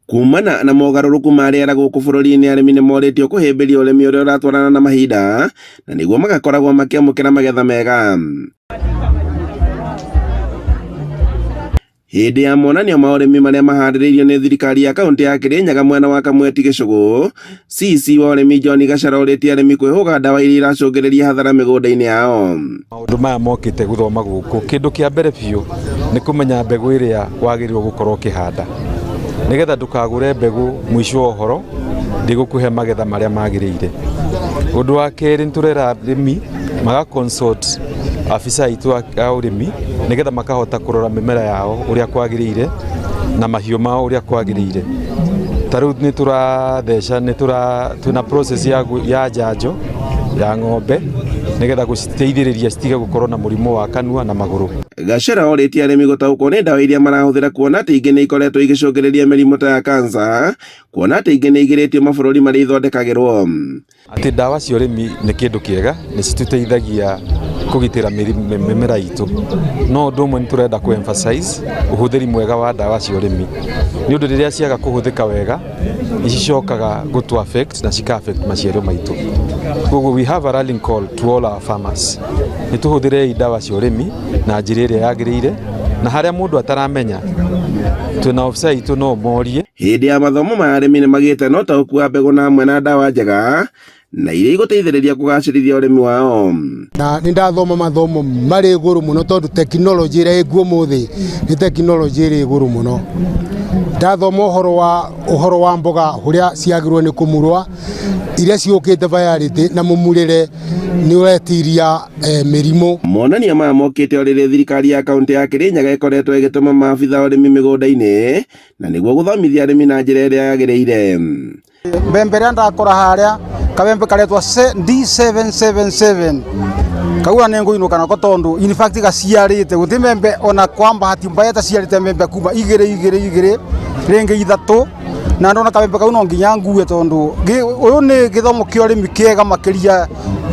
Kumana na mogarũrũku ma rĩera gũkũ bũrũri-inĩ arĩmi nĩ morĩtio kũhĩmbĩria ũrĩmi ũrĩa ũratwarana na mahinda na nĩguo magakoragwo makĩamũkĩra magetha mega. Hĩndĩ ya monanio ma ũrĩmi marĩa maharĩrĩirio nĩ thirikari ya kaunti ya Kĩrĩnyaga mwena wa Kamweti Gĩcũgũ, CEC wa ũrĩmi John Gachara orĩtie arĩmi kwĩhũga ndawa iria iracũngĩrĩria hathara mĩgũnda-inĩ yao. Maũndũ maya mokĩte gũthoma gũkũ, kĩndũ kĩa mbere biũ nĩ kũmenya mbegũ ĩrĩa wagĩrĩirwo gũkorwo ũkĩhanda, nĩgetha ndũkagũre mbegũ mũico wa ũhoro ndĩgũkũhe magetha marĩa magĩrĩire. Ũndũ wa kerĩ nĩ tũrera arĩmi maga consult afisa aitũ a ũrĩmi nĩgetha makahota kũrora mĩmera yao ũrĩa kwagĩrĩire na mahiũ mao ũrĩa kwagĩrĩire. Ta rĩu nĩ tũratheca nĩ tũra twĩna process ya, ya njanjo ya ng'ombe nĩgetha gũciteithĩrĩria citige gũkorwo na mũrimũ wa kanua na magũrũ. Gachera orĩtie arĩmi gũtaũkwo nĩ ndawa iria marahũthĩra kuona atĩ ingĩ nĩ ikoretwo igĩcũngĩrĩria mĩrimũ ta ya kansa, kuona atĩ ingĩ nĩ igirĩtio mabũrũri marĩa ithondekagĩrwo. Atĩ ndawa cia ũrĩmi nĩ kĩndũ kĩega, nĩ citũteithagia kũgitĩra mĩmera itũ. No ũndũ ũmwe nĩ tũrenda kũ emphasize ũhũthĩri mwega wa ndawa cia ũrĩmi. Nĩ ũndũ rĩrĩa ciaga kũhũthĩka wega, nĩ cicokaga gũtũ affect na cika affect maciaro maitũ. Koguo we have a rallying call to all our farmers. Nĩ tũhũthĩrei ndawa cia ũrĩmi na njĩra ĩrĩa yagĩrĩire, na harĩa mũndũ ataramenya, twĩna officer aitũ no ũmorie. Hĩndĩ ya mathomo maya arĩmi nĩ magĩte na ũtaũku wa mbegũ na hamwe na ndawa njega na iria igũteithĩrĩria kũgacĩrithia ũrĩmi wao. Na nĩ ndathoma mathomo marĩ igũrũ mũno tondũ tekinoronjĩ ĩrĩa ĩkuo ũmũthĩ nĩ tekinoronjĩ ĩrĩ igũrũ mũno. Ndathoma ũhoro wa ũhoro wa mboga ũrĩa ciagĩrĩirwo nĩ kũmurwa iria ciũkĩte variety na mũmurĩre nĩ ũretiria mĩrimũ. Monanio maya mokĩte o rĩrĩ thirikari ya kaunti ya Kĩrĩnyaga ĩkoretwo ĩgĩtũma maabitha a ũrĩmi mĩgũnda-inĩ na nĩguo gũthomithia arĩmi na njĩra ĩrĩa yagĩrĩire. Mbembe ĩrĩa ndakora harĩa kabembe karetwa D777 kau nĩ ngũinũka nako tondũ in fact gaciarĩte gũtirĩ mbembe ona kwa bahati mbaya ĩtaciarĩte mbembe kuma igĩrĩ igĩrĩ igĩrĩ rĩngĩ ithatũ na ndona kabembe kau no nginya ngue tondũ ũyũ nĩ gĩthomo kĩa ũrĩmi kĩega makĩria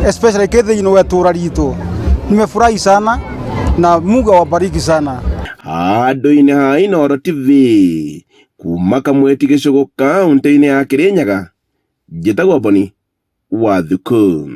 especially kĩ thĩinĩ wa itũra ritũ. Nimefurahi sana na Mungu awabariki sana. Handũ-inĩ ha Inooro TV kuma Kamweti Gĩcũgũ kaunti-inĩ ya Kĩrĩnyaga, njĩtagwo Boni wa Thukũ.